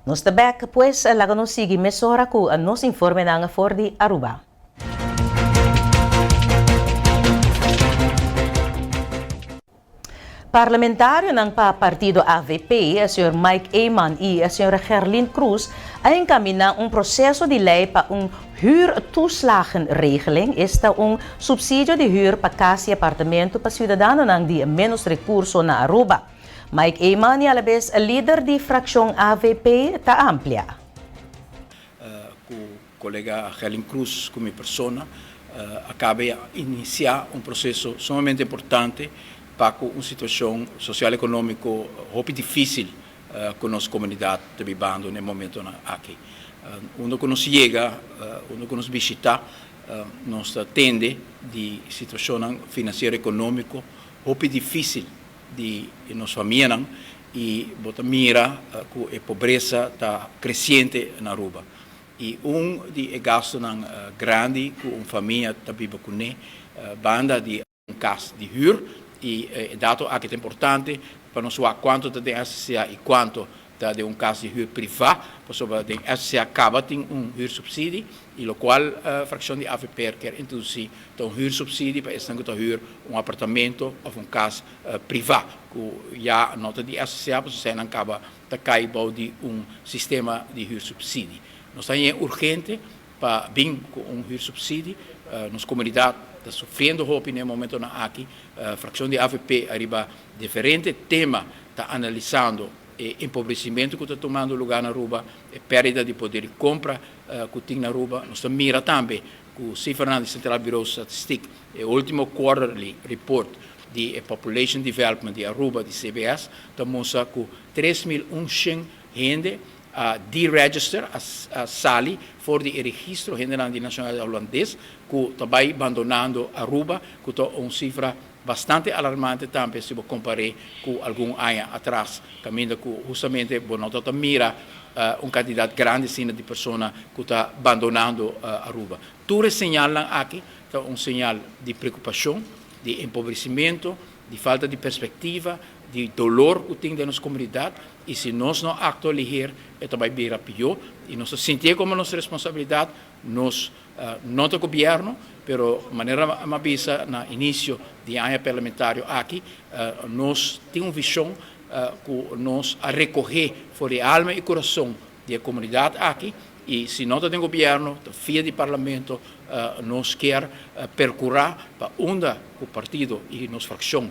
Nos ta bek, pues laga nos sigui mesora ku nos informenan for di Aruba. Parlamentarionan pa partido avp, señor Mike Eman y señora Gerlin Croes a encamina un proceso di ley pa un huurtoeslagenregeling, esta un subsidio di huur pa cas y apartamento pa ciudadanonan di menos recurso na Aruba. Mike Eman y alabes lider di fraccion avp ta amplia. Cu colega Gerlin Croes cu mi persona a caba di inicia un proceso sumamente importante pa cu un situacion social economico hopi dificil cu nos comunidad ta bibando na e momentonan aki. Unda cu nos yega, unda cu nos bishita, nos ta tende di situacionnan financiero economico hopi dificil di nos famianan y bo ta mira cu e pobresa ta creciente na Aruba. Y un di e gastonan grandi cu un famia ta biba cune banda di un cas di huur y e dato aki ta importante pa nos wak cuanto ta den SCCA y cuanto ta den un cas di huur priva pasobra den SCCA caba tin un huursubsidie y locual fraccion di avp kier introduci ta un huursubsidie pa esnan cu ta huur un apartamento of un cas priva cu ya no ta di SCCA pasobra eseinan caba ta kai bou di un sistema di huursubsidie. Nos ta hañ'é urgente pa bin ku un huursubsidie. Nos komunidat ta sufriendo hopi na e momentonan aki. Frakshon di avp ariba diferente tema ta analisando e empobresimentu ku ta tumando lugá na Aruba, e pèrdida di poder di kompra ku tin na Aruba. Nos ta mira tambe ku sifranan di Centraal Bureau Statistiek, e último quarterly report di e Population Development di Aruba di CBS, ta mustra ku 3100 hende a deregister, a sali for di e registro hendenan di nashonalidat hulandes ku ta bai bandonando Aruba, ku ta un sifra bastante alarmante tambe si bo kompar'é ku algun aña atras, kaminda ku hustamente bo no ta mira un kantidat grandi asina di persona ku ta bandonando Aruba. Tur e señalnan aki ta un señal di preokupashon, di empobresimentu, di falta di perspektiva, di dolor ku tin den nos komunidat i si nos no aktua liher e ta bai bira pió i nos ta sintié komo nos responsabilidat, nos no ta gobièrnu pero manera mi a bisa na inisio di e aña parlamentario aki nos tin un vishon ku nos a rekohé for di e alma i kurason di e komunidat aki i si no ta den gobièrnu ta via di parlamento nos kier perkurá pa unda ku partido i nos frakshon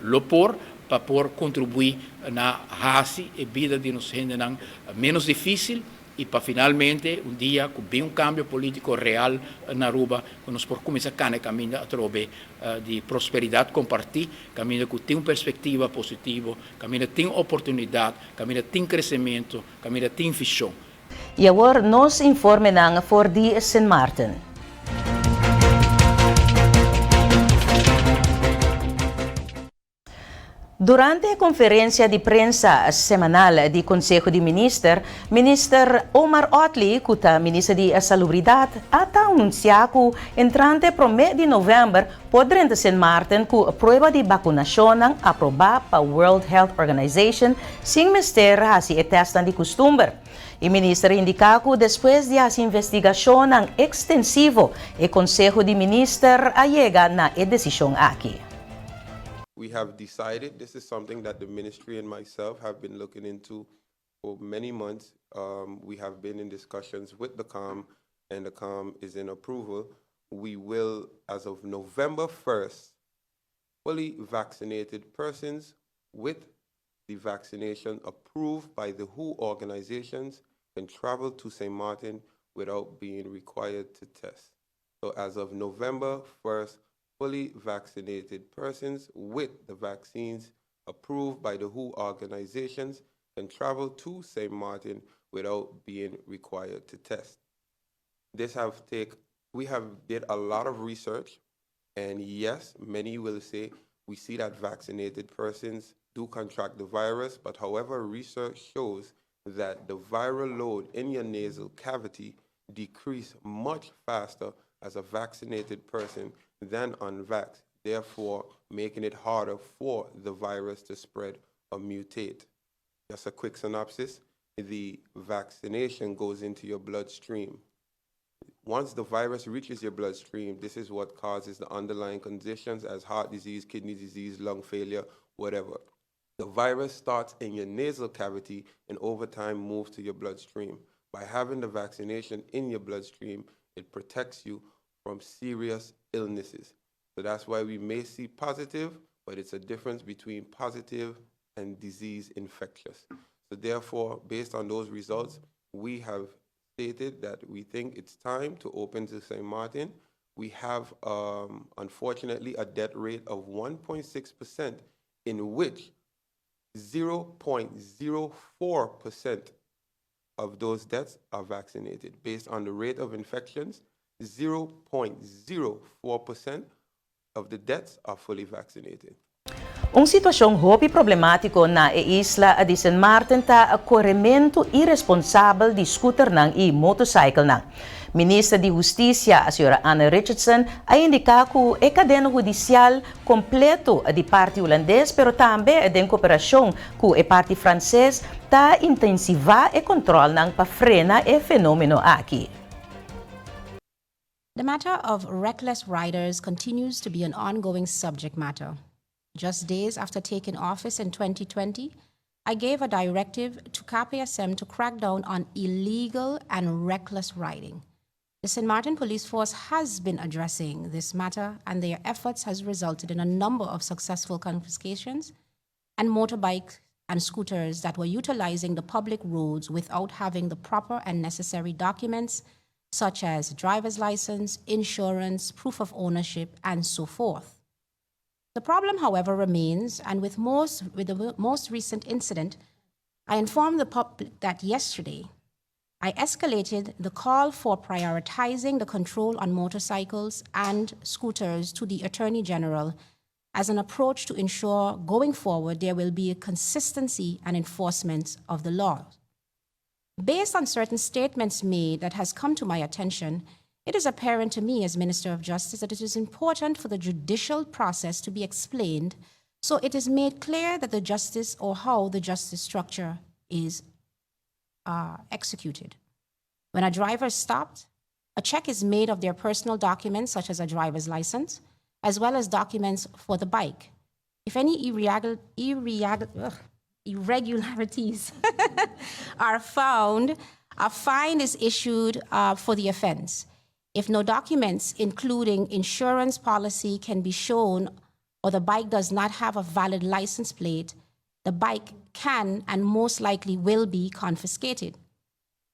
lo por pa por kontribuí na hasi e bida di nos hendenan ménos difísil i pa finalmente un dia ku bin un kambio polítiko real na Aruba ku nos por kuminsá kana e kaminda atrobe di prosperidat kompartí, kaminda ku tin un perspektiva positivo, kaminda tin oportunidat, kaminda tin kresementu, kaminda tin vishon. I awor nos informenan for di Sint Maarten. Durante e konferensia di prensa semanal di Konseho di Minister, Minister Omar Otley, ku ta Minister di Salubridat, a ta anunsiá ku entrante promé di novèmber por drenta Sint Maarten ku prueba di bakunashonnan aprobá pa World Health Organization sin mester hasi e tèstnan di kustumber. E minister a indiká ku despues di hasi investigashonnan ekstensivo, e Konseho di Minister a yega na e desishon aki. We have decided, this is something that the ministry and myself have been looking into for many months. Um, we have been in discussions with the COM, and the COM is in approval. We will, as of November 1st, fully vaccinated persons with the vaccination approved by the WHO organizations can travel to St. Martin without being required to test. So as of November 1st, fully vaccinated persons with the vaccines approved by the WHO organizations can travel to St. Martin without being required to test. This have take we have did a lot of research and yes, many will say we see that vaccinated persons do contract the virus, but however, research shows that the viral load in your nasal cavity decrease much faster as a vaccinated person than unvaxxed, therefore making it harder for the virus to spread or mutate. Just a quick synopsis. The vaccination goes into your bloodstream. Once the virus reaches your bloodstream, this is what causes the underlying conditions as heart disease, kidney disease, lung failure, whatever. The virus starts in your nasal cavity and over time moves to your bloodstream. By having the vaccination in your bloodstream, it protects you from serious illnesses. So that's why we may see positive, but it's a difference between positive and disease infectious. So therefore, based on those results, we have stated that we think it's time to open to St. Martin. We have, unfortunately, a death rate of 1.6%, in which 0.04% of those deaths are vaccinated. Based on the rate of infections, 0.04% of the deaths are fully vaccinated. Un situashon hopi problemátiko na e isla di St. Martin ta korementu iresponsabel di scooternan i motorcyclenan. Minister di Hustisia, señora Anna Richardson, a indiká ku e kadena hudisial kompleto di parti hulandes, pero tambe den kooperashon ku e parti franses, ta intensivá e kontrolnan pa frena e fenómeno aki. The matter of reckless riders continues to be an ongoing subject matter. Just days after taking office in 2020, I gave a directive to KPSM to crack down on illegal and reckless riding. The St. Martin Police Force has been addressing this matter and their efforts has resulted in a number of successful confiscations and motorbikes and scooters that were utilizing the public roads without having the proper and necessary documents such as driver's license, insurance, proof of ownership, and so forth. The problem, however, remains, and with the most recent incident, I informed the public that yesterday I escalated the call for prioritizing the control on motorcycles and scooters to the Attorney General as an approach to ensure going forward there will be a consistency and enforcement of the law. Based on certain statements made that has come to my attention, it is apparent to me as Minister of Justice that it is important for the judicial process to be explained so it is made clear that the justice or how the justice structure is executed. When a driver is stopped, a check is made of their personal documents, such as a driver's license, as well as documents for the bike. If any irregularities are found, a fine is issued for the offense. If no documents, including insurance policy, can be shown or the bike does not have a valid license plate, the bike can and most likely will be confiscated.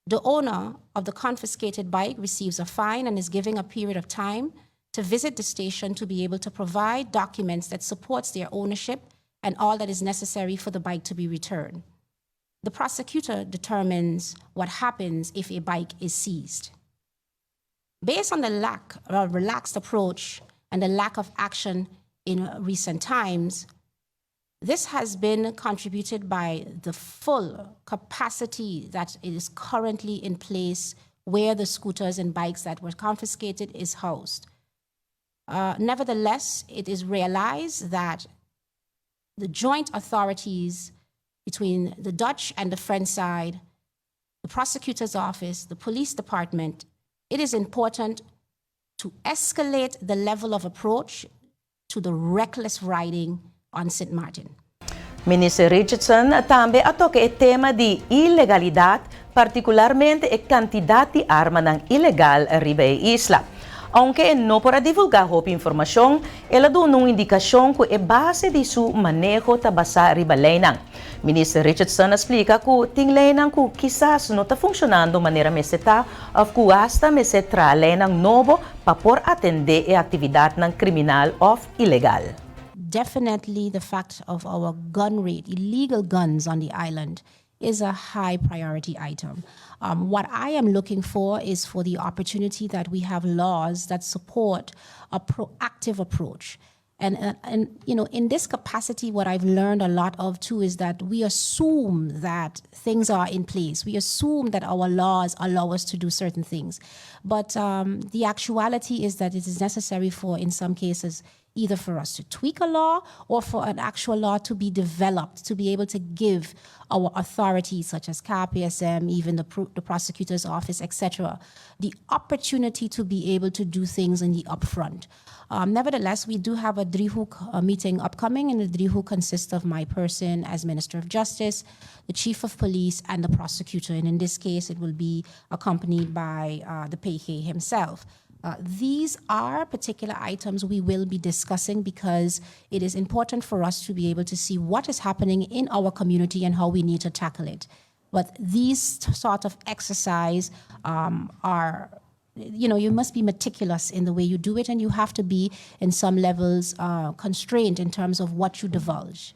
The owner of the confiscated bike receives a fine and is given a period of time to visit the station to be able to provide documents that supports their ownership and all that is necessary for the bike to be returned. The prosecutor determines what happens if a bike is seized. Based on the lack of relaxed approach and the lack of action in recent times, this has been contributed by the full capacity that is currently in place where the scooters and bikes that were confiscated is housed. Nevertheless, it is realized that the joint authorities between the Dutch and the French side, the prosecutor's office, the police department, it is important to escalate the level of approach to the reckless riding on St. Martin. Minister Richardson tambe a toka e tema di ilegalidat, partikularmente e kantidat di armanan ilegal riba e isla. Aunke no por a divulgá hopi informashon, el a duna un indikashon ku e base di su maneho ta basá riba leinan. Minister Richardson a splika ku tin leinan ku kisas no ta funshonando manera mester ta òf ku asta mester traha leinan nobo pa por atendé e aktividatnan kriminal òf ilegal. Definitely the fact of our gun rate, illegal guns on the island, is a high priority item. What I am looking for is for the opportunity that we have laws that support a proactive approach. And in this capacity, what I've learned a lot of too is that we assume that things are in place. We assume that our laws allow us to do certain things. But the actuality is that it is necessary for, in some cases, either for us to tweak a law or for an actual law to be developed to be able to give our authorities, such as KPSM, even the, pro- the prosecutor's office, etc., the opportunity to be able to do things in the upfront. Nevertheless, we do have a Driehoek meeting upcoming, and the Driehoek consists of my person as Minister of Justice, the Chief of Police, and the prosecutor. And in this case, it will be accompanied by the PG himself. These are particular items we will be discussing because it is important for us to be able to see what is happening in our community and how we need to tackle it. But these sort of exercise are you must be meticulous in the way you do it, and you have to be, in some levels, constrained in terms of what you divulge.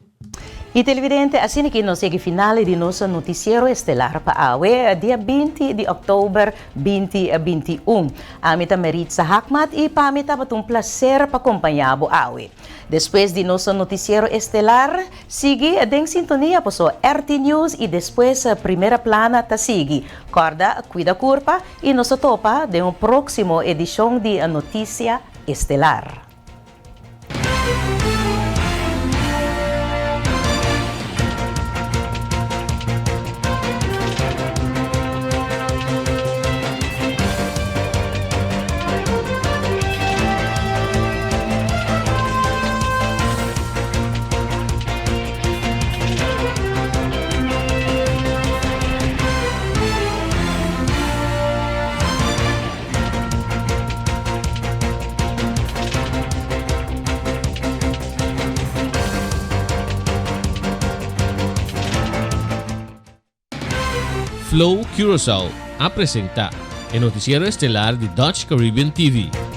I televidente, asina aki nos a yega final di nos notisiero estelar pa awe, dia 20 di òktober 2021. Ami ta Meritza Hakmat i pa mi tabata un plaser pa kompañá bo awe. Despues di nos notisiero estelar, sigui den sintonia paso RT News i despues Primera Plana ta sigui. Kòrda, kuida kurpa i nos topa den un próksimo edishon di Notisia Estelar. Flow Curaçao a presentá e noticiero estelar di Dutch Caribbean TV.